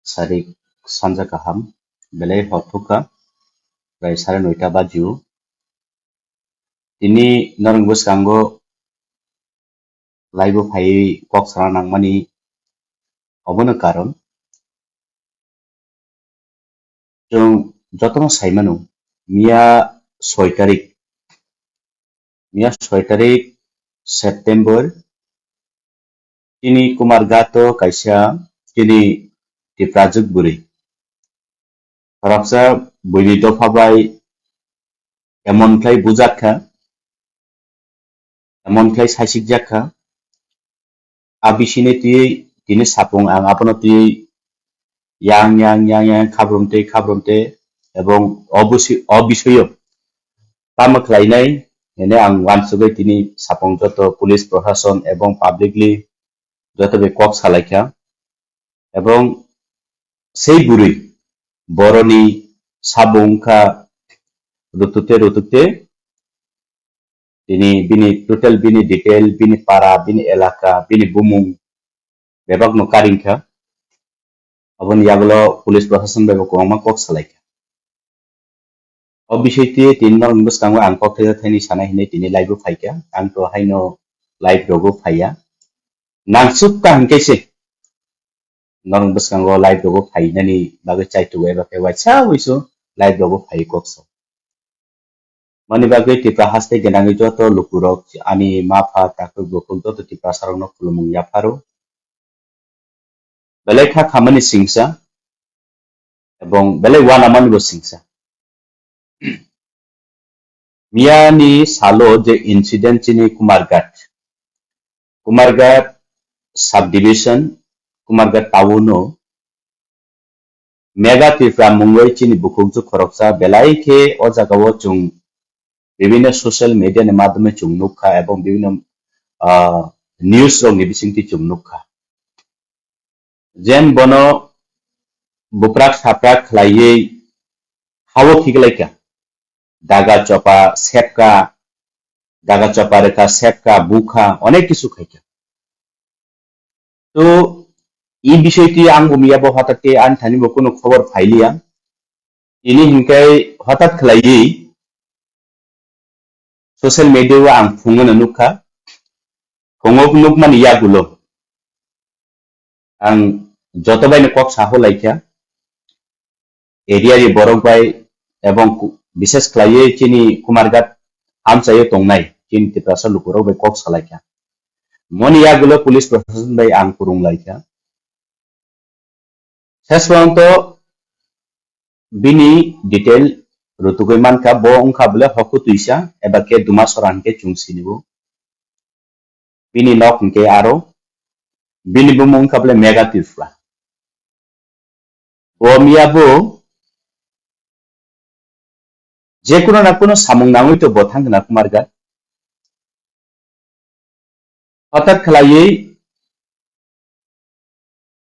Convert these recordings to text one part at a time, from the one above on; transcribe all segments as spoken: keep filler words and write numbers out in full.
Sarik sanja kaham, belai hor thukha, prai sare noita bajio. Tini norok bwskango live o phaiwi kok sana nangmani obono karon. Chwng jotono sai mano, miya soi tarik, miya soi tarik September, chini Kumarghat o kaisa chini Tiprajwk bwrwi khoroksa buini dopha bai emon khlai bujak kha, emon khlai sasikjak kha, a bisini twiwi tini sapung ang abono twiwi yang yang yang yang khabrum tei khabrum tei, ebong o bisi-, o bisoyo tamo khlainai hwnwi ang uansugwi tini sapung joto police prosason ebong publicly joto bai kok salaikha. Ebong sei bwrwi boroni sabo wngkha rutukte rutukte, tini bini total bini detail, bini para, bini elaka, bini bumung bebakno karingkha. Aboni yagulo police prosason bai bo kwbangma kok salaikha. O bisoi twi tini norokni bwskango ang kok thaijakthai ni sana hinwi tini live o phaikha. Ang to haino live rogo phaiya. Nangsuk ta hwnkhe se norokni bwskango live rogo phainani bagwi chaitugo eba khe waisa wuisu live rogo phaiwi kok sao. Mani bagwi Tripura haste gwnangwi joto lukurok ani ma pha takhuk bukhuk joto Tiprasarokno khulumung yapharo. Belai kha khamani singsa ebong belai uanamani bo singsa. Miyani salo je incident chini Kumarghat, Kumarghat subdivision, Kumarghat town o Mega Tripura mungwi chini bukhukjwk khoroksa belai khe o jagao chwng bibhinno social media ni madhyome chwng nukha ebong bibhinno, ah, news rokni bisingtwi chwng nukha. Jen bono buprak saprak khlaiwi hao khiklaikha. Daga chopa sepka, daga chopa rwkha, sepka, bukha, onek kisu khaikha. To, i bisoi twi ang bo miya bo hothat khe ani thani bo kunu khobor phailiya. Tini hinkhai hothat khlaiwi social media o ang phungo no nukha. Phungo nukmani yagulo ang joto bai no kok saho laikha. Area ni borok bai ebong ku-, bishes khlaiwi chini Kumarghat amchaio tongnai chini Tiprasa lukurok bai kok salaikha. Moni yagulo police prosason bai ang kwrwng laikha. Ses porjonto bini detail rutugwi mankha, bo wngkha bole Hoku Twisa eba khe Duma Sora hinkhe chwng sinibo. Bini nok hinkhe aro, bini bumung wngkha bole Mega Tripura. Bo miya bo je kuno na kuno samung nangwi to bo thang khna Kumarghat. Hothat khlaiwi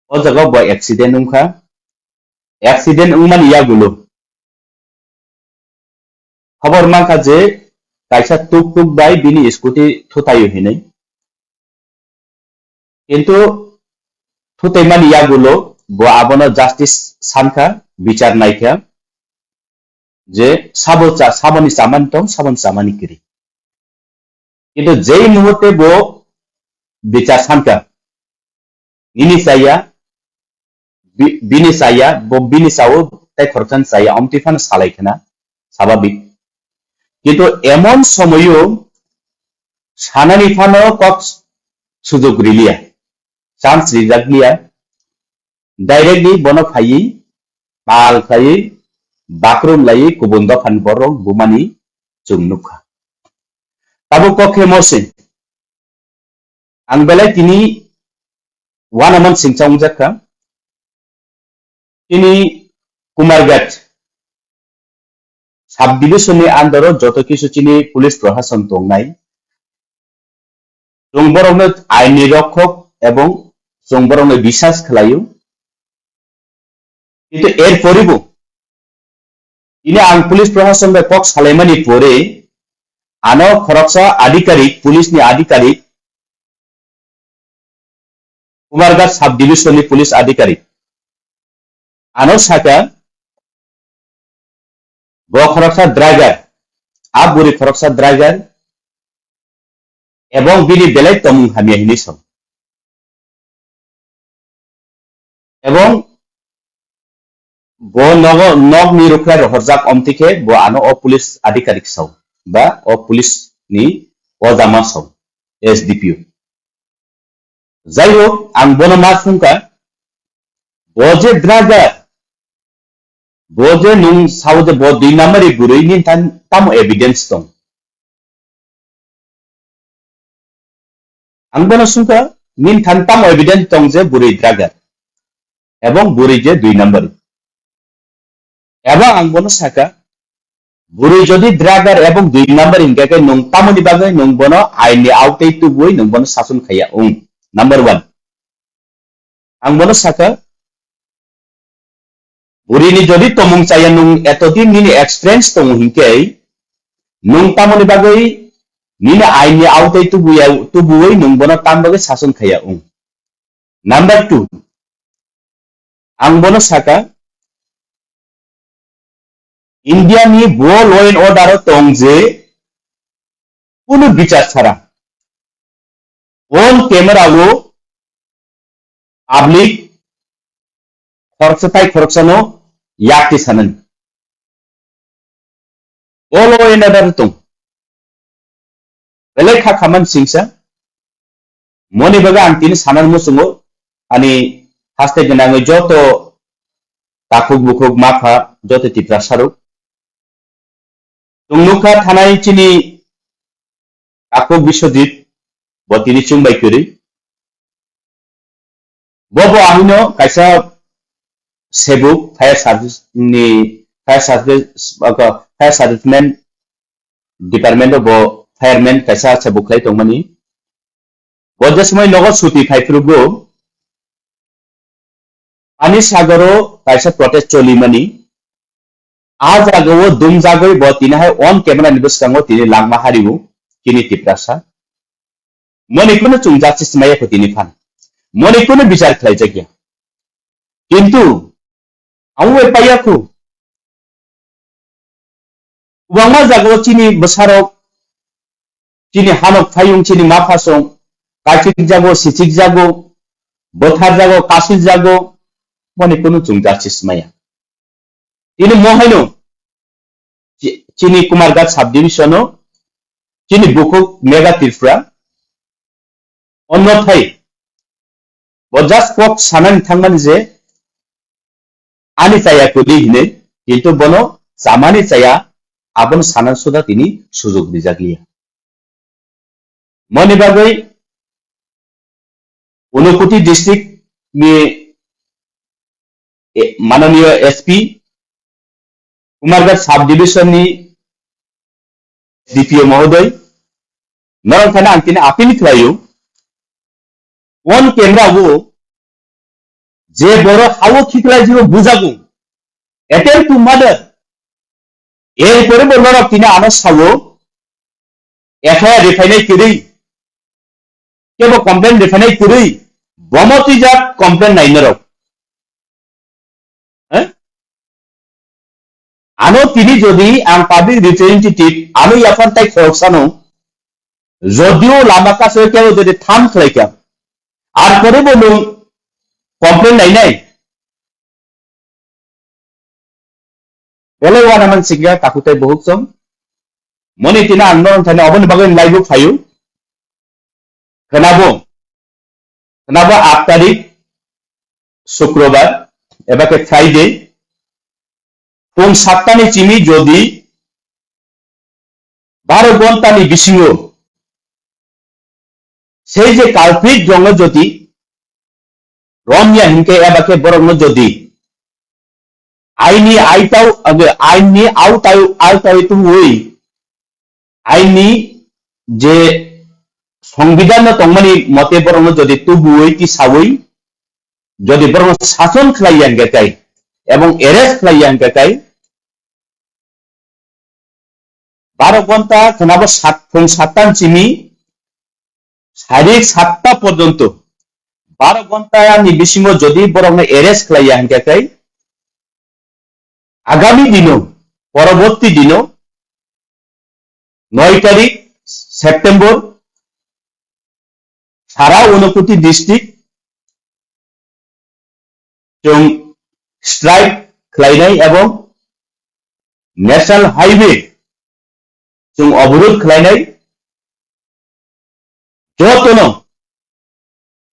o jaga bo accident wngkha. Accident wngmani yagulo khobor mankha je kaisa tuk tuk bai bini scooty thutaio hinwi. Kintu thutaimani yagulo bo abono justice sankha, bichar naikha je sabo cha-, saboni chamani tong, saboni chamani kwrwi. Kintu jei muhurte bo bichar sankha, nini chaya, bi-, bini chaya, bo bini chao tei khoroksan chaya, omtwi phano salai khna, sababik. Kintu emon somoyo sanani phano kok sujok riliya, chance rijak liya, directly bono phaiwi, pal khlaiwi, bakrum laiwi, kubun dophani borok bumani chwng nukha. Tabuk kok khe mo se, ang belai tini uanaman singcha wngjak kha. Tini Kumarghat subdivision ni under o joto kisu chini police prohason tongnai. Chwng borokno aini rokhok ebong chwng borokno bisas khlaio. Kintu er poribo ini ang police prohason bai kok salaimani pore ano khoroksa adhikarik, police ni adhikarik, Kumarghat subdivision ni police adhikarik Ano saka, bo khoroksa driver, a bwrwi khoroksa driver, ebong bini belai tomung hamya hinwi sao. Ebong bo nogo, nokni rukhlai rohorjak omtwi khe bo ano o police adhikarik sao, ba o police ni ojama sao, S D P O. Jai hok, ang bono ma sungkha, bo je driver, bo je nwng sao je bo dui number ni bwrwi, nini than tamo evidence tong? Ang bono sungkha, nini than tamo evidence tong je bwrwi driver ebong bwrwi je dui number? Ebong ang bono saka, bwrwi jodi driver ebong dui number hinkhe khe nwng tamoni bagwi nwng bono ain ni aotai tubui nwng bono sason khaiya wng? Number one. Ang bono saka, bwrwi ni jodi tomung chaya nwng etodin nini experience tongo hinkhe nwng tamoni bagwi nini ain ni aotai tubuya, tubuwi nwng bono tam bagwi sason khaiya wng? Number two, ang bono saka, India ni bo law and order o tong je kunu bichar chara on camera o public khoroksa tai khoroksano yakti sanani. Bo law and order tong. Belai kha khaman singsa. Moni bagwi ang tini sanan muchungo, ani haste gwnangwi joto takhuk bukhuk mapha joto Tiprasa rok. Chwng nukha thanai chini takhuk Biswajit bo tini chwng bai kwrwi. Bo bo ahino kaisa sebuk fire service ni fire service, fire serviceman department o bo fireman kaisa sebuk khlai tongmani. Bo je somoi nogo suti phai phuru go, ani sagoro kaisa protest choli mani. A jaga o dum jagwi bo tini hai on camera ni bwskango tini langma hari o chini Tiprasa. Moni kunu chwng justice maya kho tini phan. Moni kunu bichar khlai jakya. Kintu ang bai paya kho. Kwbangma jaga o chini bwsarok, chini hanok phayung, chini maphasong kachik jago, sichik jago, bothar jago, kasil jago, moni kunu chwng justice maya. Tini mo haino chi-, chini Kumarghat subdivision o chini bukhuk Mega Tripura, onno thai bo just kok sanani thangmani je ani chaya kwrwi hinwi, kintu bono chamani chaya, abono sanan suda tini sujok rijak liya. Moni bagwi Unakoti district ni, eh, mananiya S P, Kumarghat subdivision ni D P O mohodoy, norok thani ang tini appeal khlaio, on camera o je borok hao khiklai jio bujago, attempt to murder, er pore bo norok tini ano sao, F I R rephainai kwrwi, kebo complaint rephainai kwrwi, bomo twijak complaint nai norok. Eh? Ano tini jodi ang public representative, ano yaphar tai khoroksano, jodio lama kaso kebo jodi tham khlaikha, ar pore bo nwng complaint nainai, belai uanaman singya takhuk tai bukhuk song. Moni tini ang norok thani oboni bagwi live o phaio. Khnabo, khnabo aat tarik Sukrobar eba khe Friday, phung satta ni simi jodi baro ghonta ni bisingo sei je culprit rokno jodi romya hinkhe eba khe borokno jodi aini aitao, aini autao, autao tubui, aini je songbidan no tongmani mote borokno jodi tubui tisaui, jodi borokno sason khlai ya hinkhe kai, ebong arrest khlai ya hinkhe kai, baro ghonta khnabo sat, phung satta ni simi sari satta porjonto, baro ghonta ni bisingo jodi borokno arrest khlai ya hinkhe kai, Agami dino, poroborti dino, noi tarik September, sara Unakoti district chwng strike khlainai ebong National Highway chwng oborod khlainai. Jotono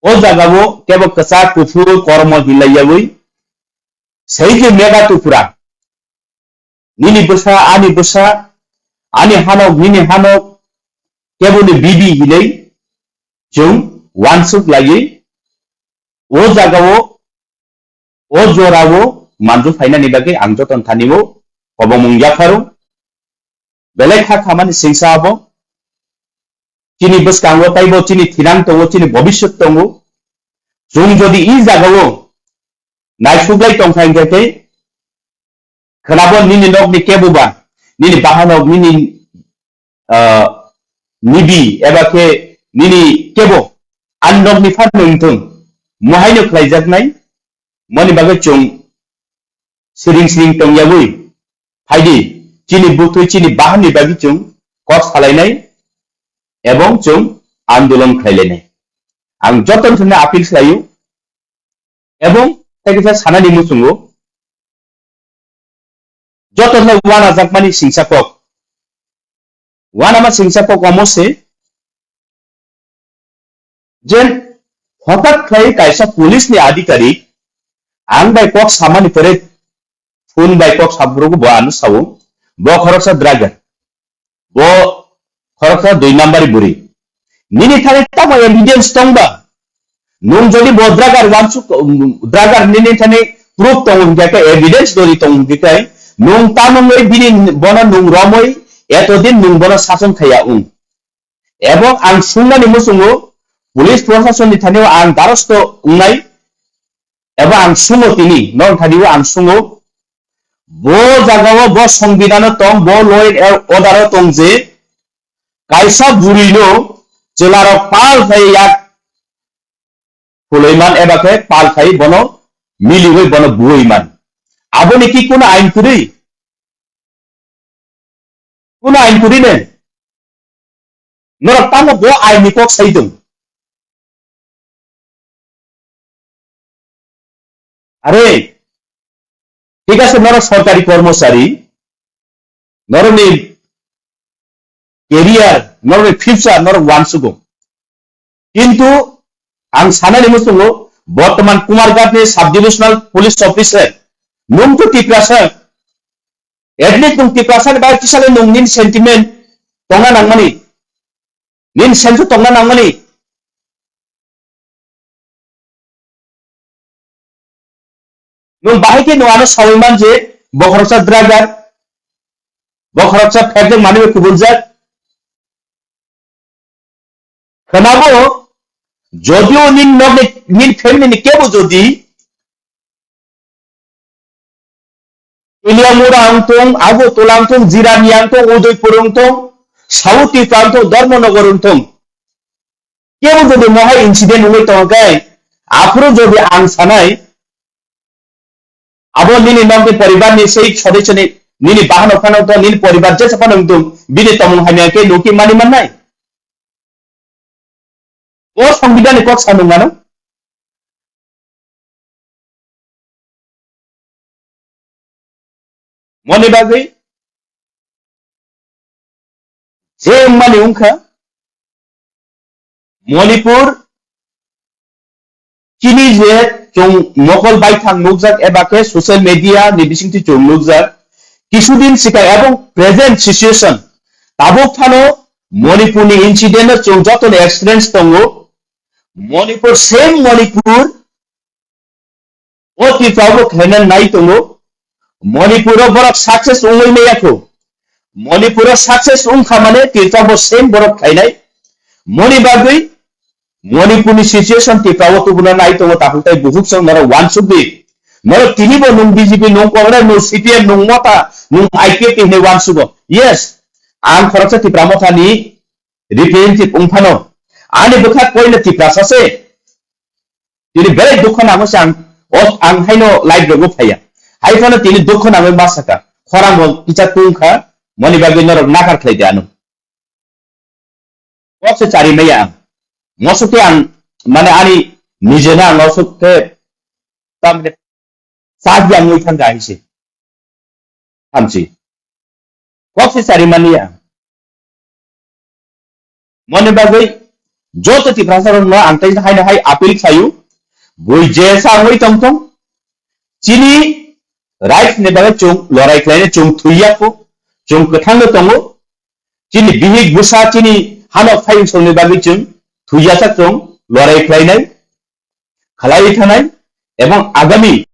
o jagao kebo kwchak kuphur kormo hinlaiyawi sei je mega tupra, nini bwsa, ani bwsa, ani hanok, nini hanok, keboni bibi hinwi chwng wansuk laiwi o jagao, o jorao manju phainani bagwi ang joton thanio kobomung yapharo. Belai kha khamani singsa abo. Chini bwskango taibo chini thinang tongo, chini bobiswt tongo. Chwng jodi i jagao naisuglai tongkha hwnkhe khe, khwnabo nini nokni kebo ba, nini bahanok, nini, ah, nibi eba khe nini kebo ani nokni phan wngthung, muhaino khlaijaknai, moni bagwi chwng siring siring tongyawi phaidi, chini bwtwi chini bahanni bagwi chwng kok salainai ebong chwng andolon khlailainai. Ang jotono thangna appeal khlaio ebong tei kisa sanani muchungo jotono wanajakmani singsa kok. Wanama singsa kok omo se, je hothat khlai kaisa police ni adhikarik ang bai kok samani pore phone bai kok sabruk bo ano sao, bo khoroksa driver, bo khoroksa dui number buri. Nini thani tamo evidence tongba? Nung jodi bo driver wansuk, driver nini thani proof tongo hwnkhe khe, evidence dori tongo hwnkhe khe, nung tamungwi bini bono nung romwi etodin nung bono sason khaiya wng. Ebong ang sungmani muchungo police proshasonni thanio ang darasto wngnai, eba ang sungo tini, norok thanio ang sungo, bo jagao bo songbidano tong, bo law and order-o tong je kaisa burino chwlarok pal khai yak phulwi man eba khe pal khai bono miliwi bono buwi man. Aboni ki kuno ain kwrwi? Kuno ain kwrwi ne? Norok tamo bo ain ni kok sai tong? Are, thik ase, norok sorkari kormochari, norokni career, norokni future, norok wansugo. Kintu ang sanani muchungo, bortoman Kumarghat ni sub divisional police officer, nung to Tiprasa, at least nung Tiprasa ni bai kisale nung nini sentiment tongna nangmani, nini sense tongna nangmani. Nwng bahai khe nwng ano sawi man je bo khoroksa driver, bo khoroksa phekjak manwi kubuljak. Khwnabo, jodio nini nokni, nini family ni kebo jodi Teliamura wng thung, Agartala wng thung, Jirania wng thung, Udaipur wng thung, South Tripura wng thung, Dharmanagar wng thung. Kebo jodi mohai incident wngwi tongkhe, aphuru jodi ang sanai, abo nini nokni poribar ni sei sodosyo ni, nini bahan phano wng thung, nini poribar jesa phano wng thung, bini tongmung hamya khe nukhi mani mannai. O songbidani kok sanung mano. Moni bagwi je wngmani wngkha Manipur, chini je chwng mokol baithang nukjak eba khe social media ni bisingtwi chwng nukjak, kisudin sikha ebong present situation tabuk phano Manipur ni incident no chwng joto ni experience tongo. Manipur, same Manipur, o Tripura bo khlaina nai tongo. Manipur o borok success wngwi maya kho. Manipur o success wngkha mane Tripura bo same borok khlainai. Moni bagwi Manipur ni situation Tripura o tubuna nai tongo, takhuk tai bukhuk song norok wansuk di. Norok tini bo nung B J P, nung Congress, nung C P M, nung Motha, nung I P F T hinwi wansugo. Yes, ang khoroksa Tripura Motha ni representative wng phano, ani bwkha koino Tiprasa se. Tini belai dukha nango se ang, o, ang haino live rogo phaiya. Hai phano tini dukho nangwi ma saka, khorang bo kisa tungkha, moni bagwi norok nakar khlai di ano. Kok se chari maya ang. Mosok ke ang, mane ani nije na mosok ke tamne sahya ngui thang ga hise. Hamsi. Kok se chari mani ang. Moni bagwi joto Tiprasa rok no ang tai hai hai appeal khlaio. Bui je sa ngui tong tong. Chini rights ni bagwi chung lorai khlaina chung thuiya ko. Chung kwthang no tongo. Chini bihik bwsa chini hanok phai songni bagwi chwng thuiya sak chwng lorai khlainai, khlai thanai, ebong agami